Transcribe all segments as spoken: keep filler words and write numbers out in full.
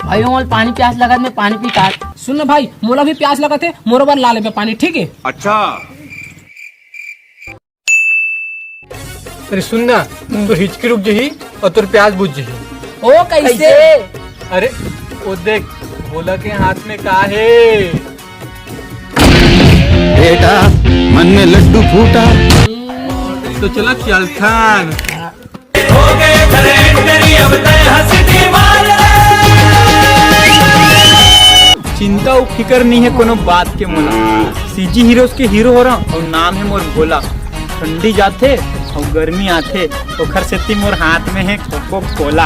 भाई, मोला पानी प्यास लगत, मैं पानी पी का। सुन ना भाई, मोला भी प्यास लगत हे, मोरो बर ला लेबे पानी, ठीक है? अच्छा। अरे सुन ना, तोर हिचकी रुक जही और तोर प्यास बुझ जही। ओ, कैसे? अरे, वो देख, भोला के हाथ में का है? बेटा, मन में लड्डू फूटा। तो चला चलथन। चिंता अउ फिकर नहीं है कोनो बात के मोला। सीजी हीरोज के हीरो हो रहा और नाम है मोर भोला। ठंडी जाथे और गर्मी आथे, ओखर सेती मोर हाथ में है कोको कोला।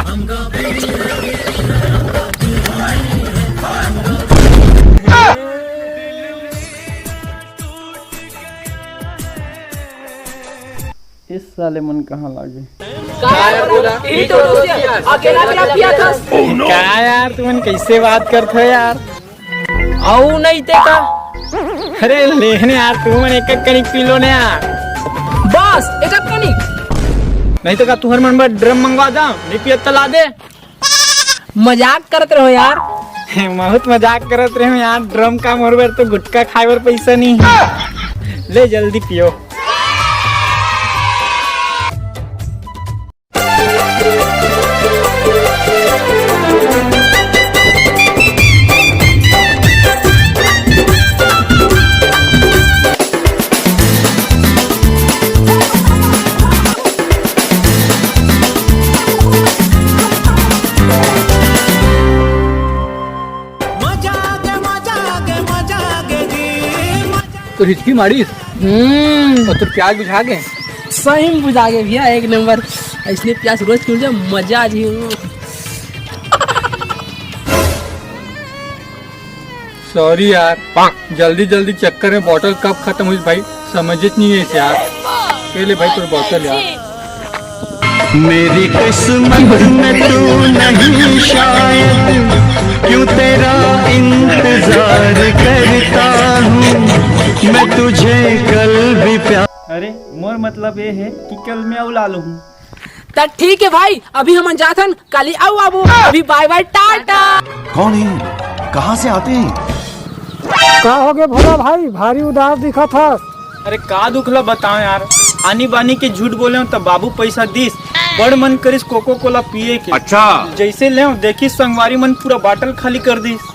इस साले मन कहाँ लागे? का यार बोला? यही तो दोस्त है। अकेला अकेला पिया था। का यार, तुमन कैसे बात करत हो यार? अउ नहीं ते का? अरे लेहने यार, तुमन एक एक कनिक पी लो ने यार। बस, एक एक कनिक। नहीं तो का तुहर मन बर ड्रम मंगवा दा, नहीं पियत त ला दे। मजाक करत रहो यार। बहुत मजाक करत रहे यार, ड्रम का मोर बर तो गुटखा खाए बर पैसा नहीं है। ले जल्दी पियो। तो हिचकी मारिस? हम्म। और तोर प्यास बुझा गे? सही में बुझा गे भैया, एक नंबर। ऐसने प्यास रोज पी ले, मजा आ जाही। सॉरी यार, जल्दी जल्दी चक्कर में बॉटल कब खत्म होइस भाई, समझ नहीं है यार। ये ले भाई तोर बॉटल यार। मेरी किस्मत में तू नहीं शायद, क्यों तेरा इंतजार करता हूँ मैं तुझे कल भी प्यार। अरे मोर मतलब ये है कि कल मैं अउ ला लूँ। त ठीक है भाई, अभी हमन जाथन, काली अउ आबो। अभी बाय बाय, टाटा। कौन है? कहाँ से आते हैं? का हो गे भोला भाई, भारी उदास दिखत हस? अरे का दुख ला बताओ यार, आनी बानी के झूठ बोले त बाबू पैसा दिस, बड़ मन करिस कोको कोला पिए के। अच्छा। जैसे ले देखी संगवारी मन पूरा बाटल खाली कर दिस।